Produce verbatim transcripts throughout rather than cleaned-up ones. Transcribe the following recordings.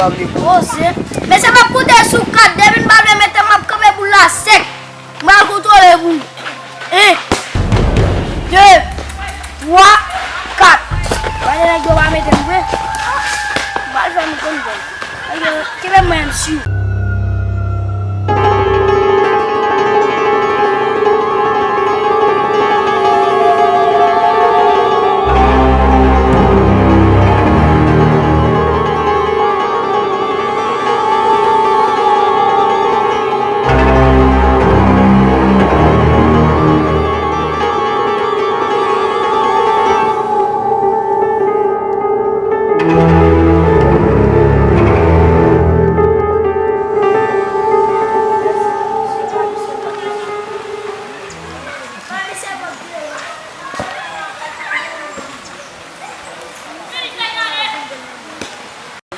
Poze. Mesye, m ap konte sou kat. Depi n pa vle mete m, m ap kanpe boul la sèk. M pral kontwole pou en, de, twa, kat. Gade nèg yo pa mete m vre. M pral fè m konn bòl. Nèg yo kenbe mwen, m si.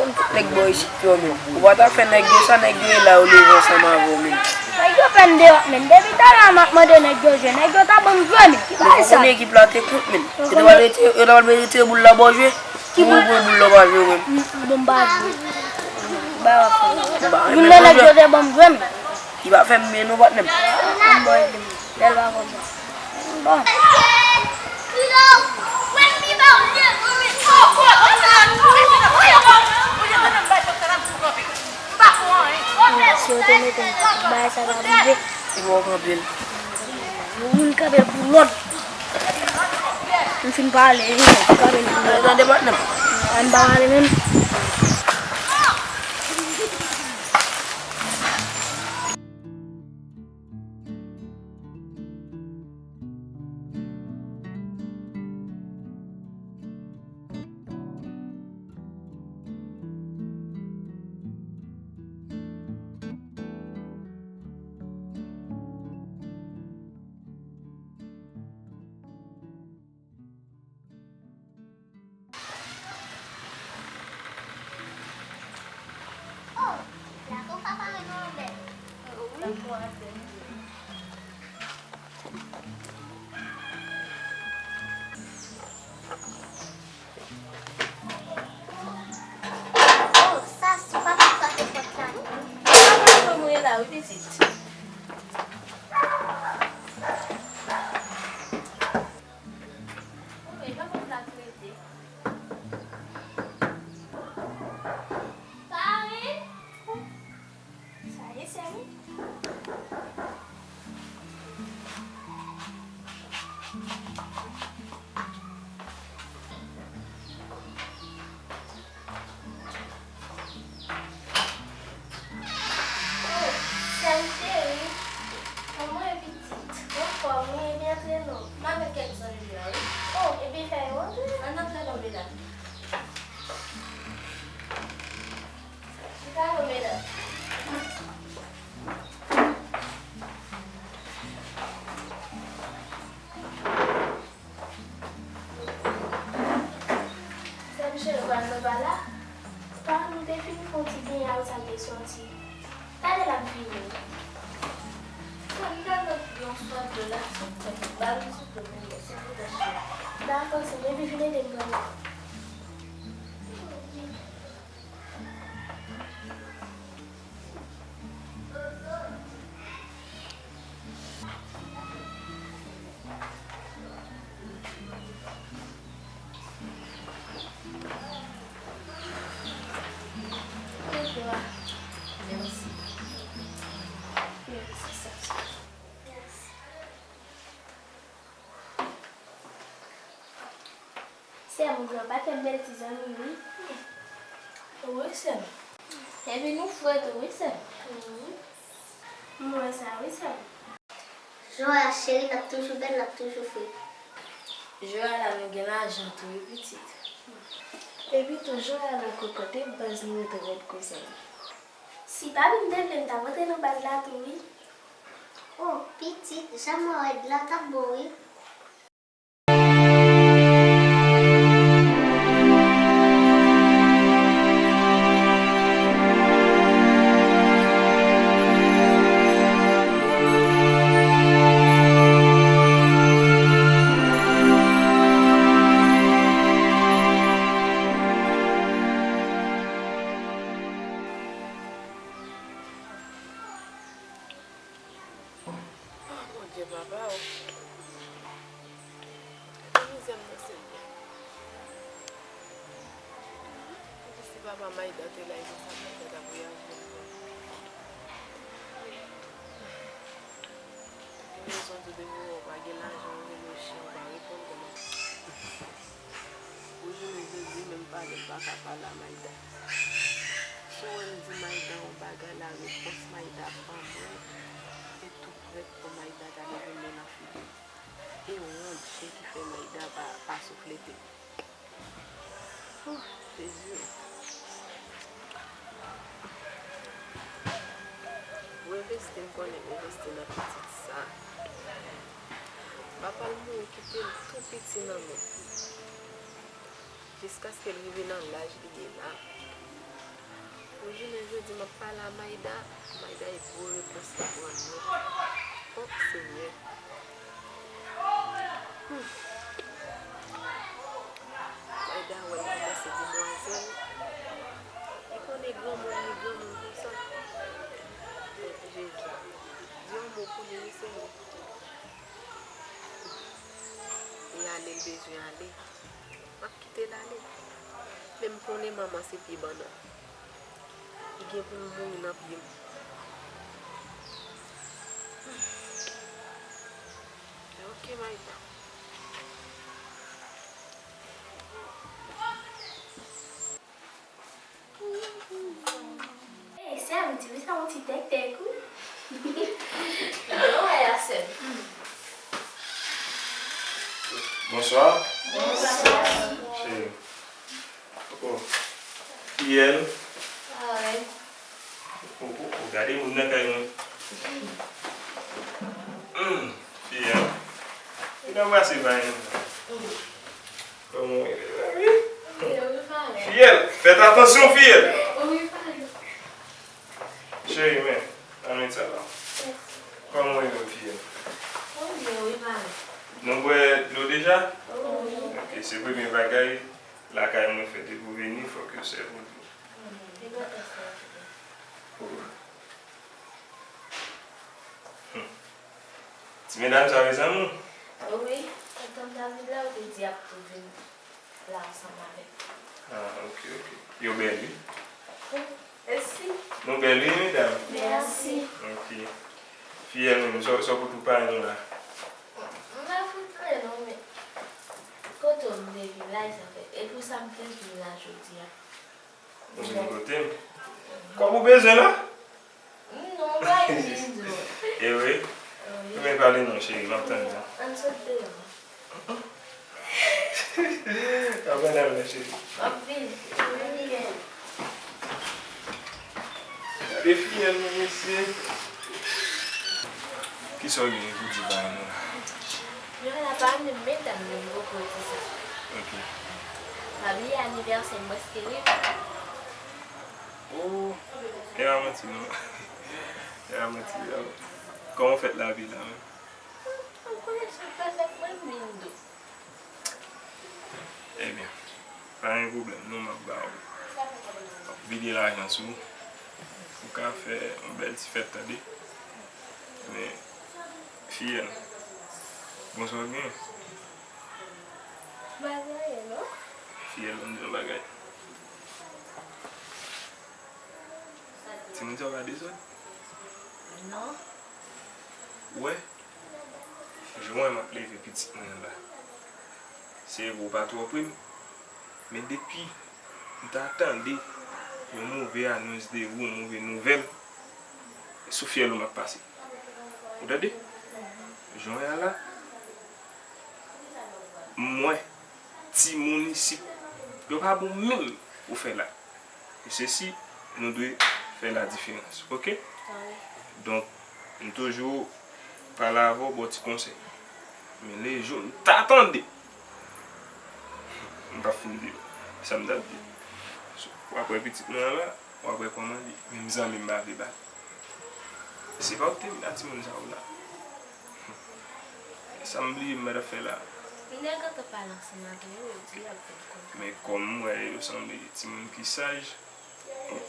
Konn tout nèg bò isit yo, men. Ou pa ta fè nèg yo sa, nèg yo ye la, yo leve ansanm avè w, men. Nèg yo fè m deyò, men. Depi talè a m ap mande nèg yo jwe, nèg yo ta ban m jwe, men. Ki bagay sa? Ou konn ekip la te kont, men. Yo ta pral retire, yo ta pral retire boul la ba w jwe. Ki boul? Ou pran boul la, w pa jwe, men. Bon, m pa jwe. Ba w ap fè. Youn nan nèg yo te ban m jwe, men. Li pa fè m byen non, patnè m. Bon, bèl pa konsa. Bon. Si yo te mete m, bagay sa t ap rive. Li pa kanpe l. Youn kanpe l pou lòt. M fin pale, youn kanpe l pou lòt. Tande patnè m. An pa pale menm. Oh, lakou papa mwen gen yon bèl. Oh, sa sou papa frape pòt la tou. Mwen la, wi, pitit. Sa ye, sè m. Oh, sè m cheri. Kòman w ye, pitit? Anfòm, wi, ebyen antre non. M avèk kèk zanmi m la, wi. Oh, ebyen fè yo antre. Ann antre non, medam. Chita non, medam. Sè m cheri, ou pral nan bal la? Paran m te fin fè yon ti beny a yo, sa m te sòti. Talè l ap vini. Sè m, m pral mete yon swa dlo la sou tèt ou. Ba m sou do m, silvouplè, cheri. Dakò, sè m, epi vin ede m pran dlo. Mèsi. Mèsi, sa. Mèsi. Sè m, ou gen yon pakèt bèl ti zanmi, wi. Wi, sè m. Epi nou frè tou, wi, sè m. Wi. M wè sa, wi, sè m. Joya, cheri, n ap toujou bèl, n ap toujou fre. Joya la, nou gen lajan tou, wi, pitit. Epi tou, Joya la, kòkòt, e baz nou rete rèd konsa. Si papi m te vle, m t ap antre nan baz la tou, wi. Oh, pitit, jan mwen rèd la, t ap bon, wi. Papa o. Gade mizè m nan, Senyè. Epi si papa Maïda te la, e konsa Maïda t ap reyaji ankò. Gen rezon tou, depi w wè w pa gen lajan, ou rele w chen, ou pa reponn kòman. Ou jounen jodi, menm pale m pa ka pale a Maïda. Si w wè m di Maïda yon bagay, la repons Maïda ban mwen, e tou prèt pou Maïda ta leve men nan figi m. E wont je ki fè Maïda pa, pa souflete m. Oh, Jezi. Ou envesti, m konnen m envesti nan pitit sa. Papa l mouri kite l tou piti nan men m. Jiskaske l rive nan laj li ye la. Pou jounen jodi, m ap pale a Maïda, Maïda e gwo repons l ap rann mwen. O Senyè. Hmm. Maïda wè l kòmanse demwazèl. Li konnen granmoun, li granmoun konsa. Jezi. Di yon mo pou li, wi, Senyè. Li ale, l bezwen ale. M ap kite l ale. Men m konnen manman se pye bannann. Li gen pou l mouri nan pye m. Ok, Maïda. Ey, sè m, ti fi sa yon ti tèktèk, wi. Mwen wè a, sè m. Bonswa. Bonswa. Cheri. Oh. Fiyèl. Ah, wi. Oh, oh, oh, gade moun nan kay mwen. Hmm, fiyèl. Li nan brase bay nou. Kòman w rele, mami? Fiyèl, fèt atansyon, fiyèl. Cheri, men, ann met sa la. Kòman w rele, fiyèl? Nou bwè dlo deja? Ok, se premye bagay lakay mwen fè depi w vini, fòk yo sèvi w dlo. Oh. Hmm. Ti medam sa rezon nou? Wi, tonton David la, ou te di ap tou vin la ansanm avèk. Ah, ok, ok. Yo bèl, wi. Mèsi. Nou bèl, wi, medam. Mèsi. Ok. Fiyèl menm, sa, sa w pote pou parenn ou la? M pa fout anyen non, men kote w m te vin la, e sa fè, e pou sa m te vin la jodi a. Ou vini kote m? Kòb ou bezwen la? Non, bay vin di w. E vre? Wi. Men pale non, cheri, m ap tann ou. Ann sot deyò. Apre n al la, cheri. M ap vini. Gade fiyèl mwen, mesye. Kisa w gen pou di ba nou la? Mwen la pa menm medam yo, m poko di sa. Ok. Pa bliye anivèsè m prèske rive. Oh, e pa manti non. E pa manti, e pa manti. Kòman w fèt lavi la menm? M konnen sa fè fèt mwen, m vin dou. Ebyen, pa gen pwoblèm non, m ap ba w. M ap vide lajan sou ou. Ou ka fè yon bèl ti fèt, tande. Men, fiyèl, bon, sa w gen? M pa gen anyen non. Fiyèl, ban m di yon bagay. Timoun sa yo pa dezòd? Non. Ou wè? Jan w wè m ap leve pitit mwen an la. Se vre w pa twò pre m, men depi m ta tande yon move anons de ou, yon move nouvèl, sou fyèl ou m ap pase. Ou tande? Jan w wè a la, m wè timoun isit, yo pa bon menm pou fè la. E se si nou dwe fè la diferans, ok? Donk, m toujou pale avè w, ba w ti konsèy. Men le jou m ta tande, m p ap fin di w sa m t ap di. W ap wè pitit mwen an la, w ap wè kòman li, menm zanmi m pa vle ba l. Se pa w ki te vin ak timoun sa yo la. Sa m bliye m mèt ap fè la. Nèg an t ap pale ansanm avè yo, yo di y ap vin konn. Men kòm m wè yo sanble timoun ki saj, ok.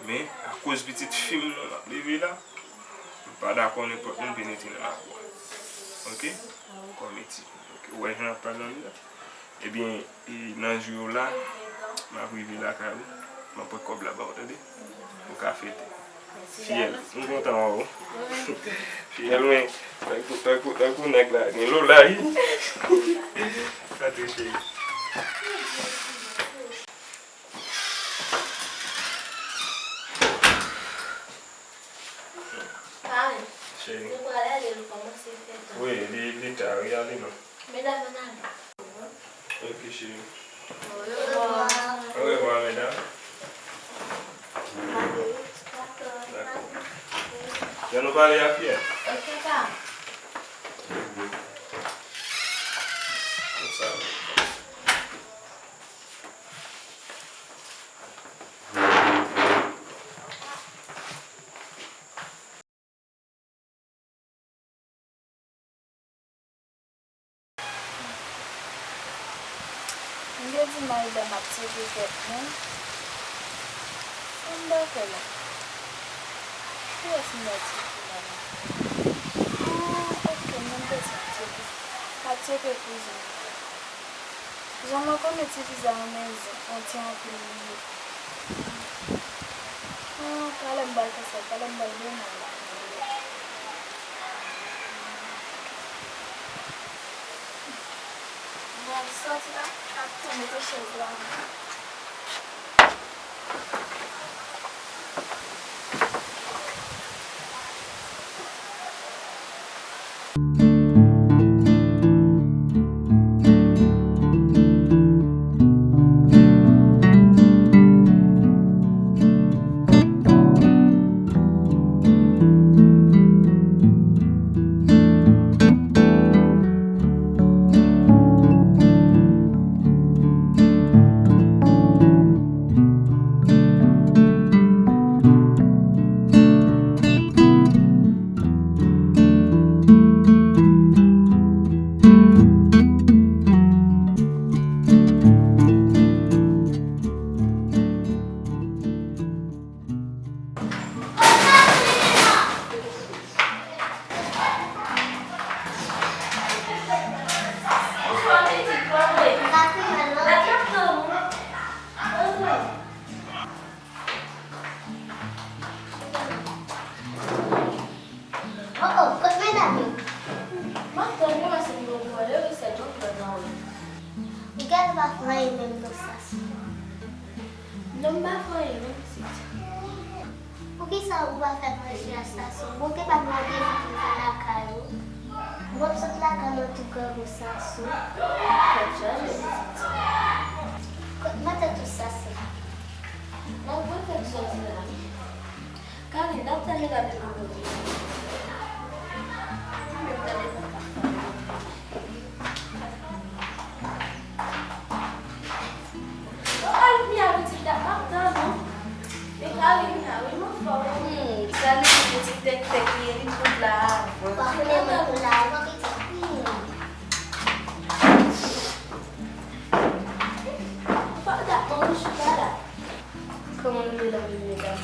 Men, akoz pitit fi m nan m ap leve la, m pa dakò nenpòt moun penetre nan lakou a. Ok? Kòm etid. Ok. Ou wè jan ap pale ann la? Ebyen, e, nan jou yo la, m ap rive lakay ou, m ap pran kòb la ba w, tande? Ou ka fete. Fiyèl, m kontan wè w. Fiyèl, men, tankou, tankou, tankou nèg la, gen Lola, wi. Antre, cheri. Pare. Cheri. Nou pral ale, nou kòmanse fè tan. Wi, li, li ta, wi, ale non. Medam, ann ale. Ok, cheri. Orevwa. Orevwa, medam. Dakò. Jan nou pale a Fiyèl. Ok, pa. Konsa. M te di Maïda m ap tcheke kèk moun. Sa m ta fè la? Kiyès m ta tcheke la menm? Ah, ok, m menm bezwen tcheke. M ap tcheke kouzin. Jan mwen konnen ti fi sa renmen zen, on ti anpil li ye. Ah, talè m pral fè sa, talè m pral byen mal la. Mwen soti la, ap tou mete chèz la. Oh, oh, kot medam yo? M ap tann yo, men si m gen yon pwoblèm, se nou k pral nan wout. Ou genlè pa fè anyen menm non, Sasou. Non, m pa fè anyen non, pitit. Poukisa ou pa fè manje a Sasou? Bon, te ba m randevou pou m vin lakay ou. M ap sot lakay mwen tou grangou Sasou. Tèt chaje, pitit. Kot mwen tèt ou Sasou? M ap pran tèt chaje la. Kari, n ap tande gade nan manje. Mwen menm tande papa. Yo, al vini a pitit la, m ap tann ou. E Kari vini a, wi, m anfòm. Hmm, sa vle di pitit tèk tèk li ye, li tout la avan. Pa konnen mwen tou la avan, pitit. Hmm. Ou pa dat manje chita la. Kòman nou ye la, medam?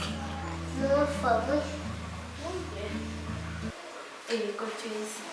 Nou anfòm, wi. Ok. E, kot yo isit?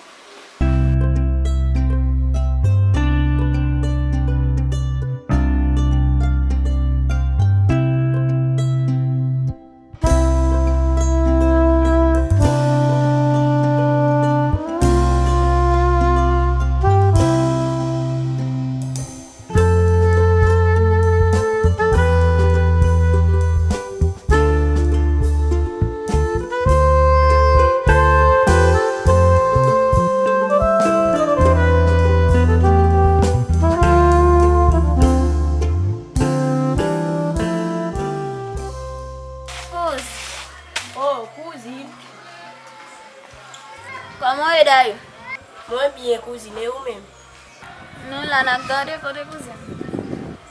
Kouz. Oh, kouzin. Kòman w ye dayè? Mwen byen, kouzin, e ou menm? Nou la n ap gade kote kouzin.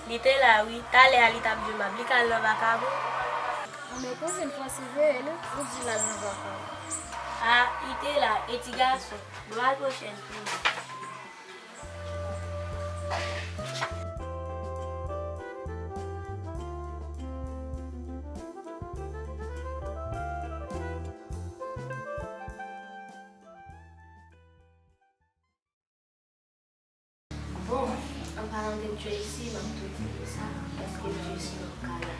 Li te la wi, talè a li t ap jwenn m ap li k al nan vakabon. Anben kouzin, fò w siveye li, ou di l al nan vakabon. A, li te la, e ti gason, nou al pran chèz pou li. Palan de Tracy, m ap tou di nou sa, paske Tracy nan kay la.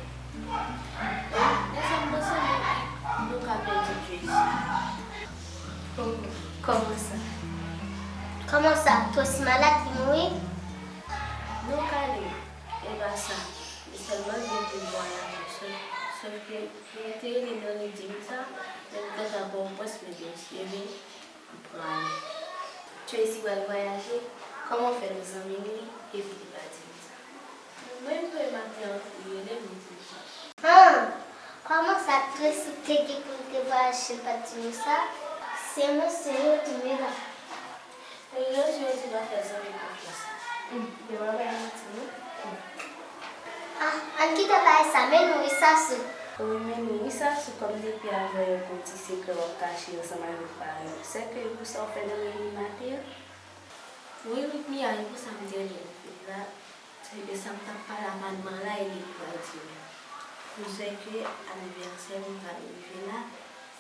Wi, men sa m panse, nou, nou ka pèdi Tracy. Oh, kòman sa? Kòman sa? Tracy malad, li mouri? Non, Carly, e pa sa. Li sèlman gen pou vwayaje. Sòf, sòf ke li te rele m nan, li di m sa, men m te ka ba w pwès, men li di m si e vre, m prale. Tracy pral vwayaje? Kòman w fè nou zanmi li epi li pa di nou sa? Mwen, m tonbe maten an, li rele m, li di m sa. Han! Kòman sa Tracy te gen pou l te vwayaje si l pa t di nou sa? Se mesye yo ki medam. Yo di yo di pa fè zanmi konfyans. Hmm, yo pa bay manti, non. Ah, ann kite bagay sa, men nou wi Sasou. Wi, men nou wi Sasou, kòm depi avan yo gon ti sekrè w ap kache ansanm avèk paran yo. Sèke e pou sa w fè nan reyini maten an? Wi, Rutmia, e pou sa m te rele w vin la. Sèke sa m t ap pale ak manman la, e li pral di nou. Pou sèke anivèsè nou pral rive la,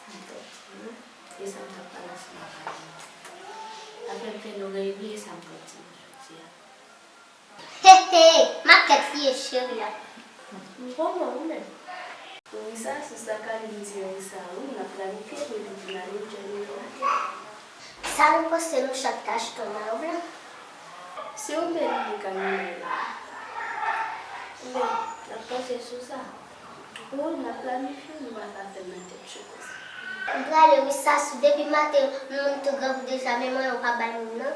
sa m t ap di nou, e sa m t ap pale ansanm ak manman. Afè m fè nou reyini, e sa m t ap di nou jodi a. He, he, makèt li ye, cheri a. M kontan, ou menm? Wi Sasou, sa Carly di an wi sa, wi, n ap planifye pou nou vin ale jwenn li maten. Sa nou panse nou chak ta achte yon mayo blan? Se yon bèl ide Carly la. Men, n ap panse sou sa. Wi, n ap planifye, nou pa ka fè l nan tèt cho konsa. M prale wi Sasou, depi maten moun tou grangou deja, men mwen yo pa bay moun nan.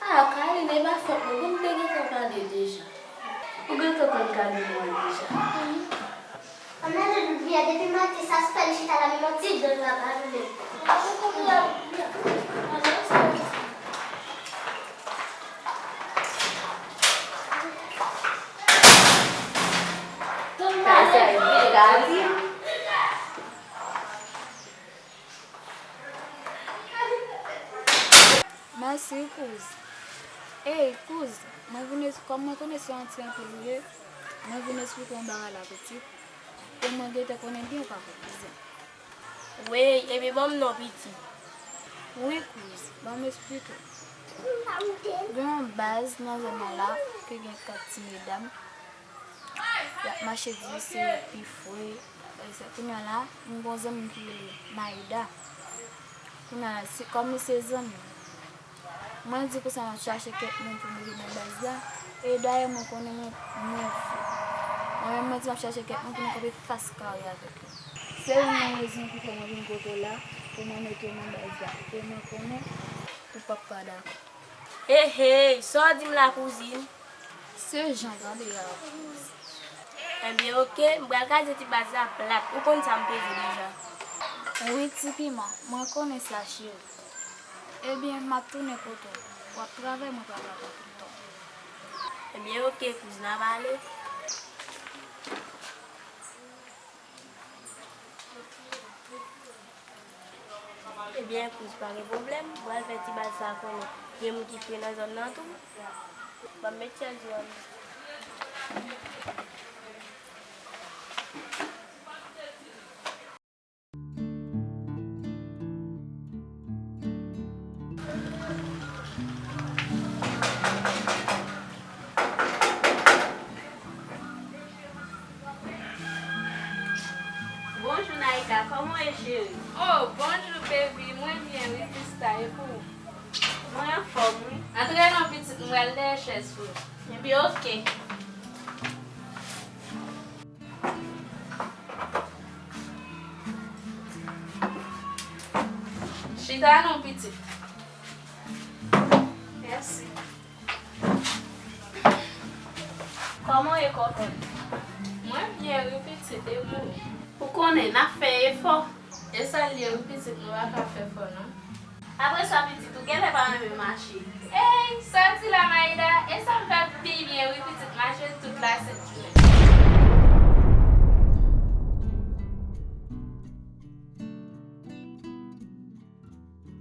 Ah, Carly, e pa fòt mwen, bon, m te gentan pale deja. Ou gentan konn Carly mwen deja. Ann ale Rutmia, depi maten Sasou fè li chita la, menm yon ti dlo l pa ba nou menm. Sa se Carly. Mèsi, kouz. Ey, kouz, mwen vin es-, kòm mwen konnen se yon ti anpil ou ye, mwen vin esplike yon bagay la, pitit. Ke mwen gentan konnen byen ou pa konn kouzen. Wey, ebyen ban m non, pitit. Wi, kouz, ban m esplike w. Gen yon baz nan zòn nan la, ke gen kèk ti medam. Y ap mache di se yo pi fre. Kounye a la, m gen yon zanmi m ki rele Maïda. Kounye a la, se, kòm li se zanmi m, mwen di konsa m ap chache kèk moun pou mete nan baz la. E dayè, mwen konnen mwen, mwen fou. Mwen menm, mwen di m ap chache kèk moun pou nou kanpe fas kare avèk yo. Se youn nan rezon ki fè mwen vin kote w la, pou mwen mete w nan baz la. E mwen konnen ou p ap pa dakò. Hey, hey, sa w di m la, kouzin? Se jan w tande a. Ebyen, oke, m pral kraze ti baz la plat. Ou konn sa m peze deja. Wi, ti piman, mwen konnen sa, cheri. Ebyen, m ap tounen kote w. W ap travay, mwen pral la pou tout tan. Ebyen, oke, kouzin, n a pale. Ebyen, kouz, pa gen pwoblèm. M pral fè ti baz sa konnen gen moun ki fre nan zòn nan tou. Ban m met chèz ou an. Bonjou, Naïka, kòman w ye, cheri? Oh, bonjou, baby. Mwen byen, wi, sista, e pou ou? Mwen anfòm, wi. Antre non, pitit, m pral dèyè chèz pou ou. Ebyen, oke. Chita non, pitit. Mèsi. Kòman w ye, kòkòt? Mwen byen, wi, pitit, e pou ou? Ou konnen, n ap fè efò. E sa l ye, wi, pitit, nou pa ka fè fò, non. Apre sa, pitit, ou genlè pa renmen mache. Ey, sa w di la, Maïda, e sa m fè pi byen, wi, pitit, mache tout lasent jounen.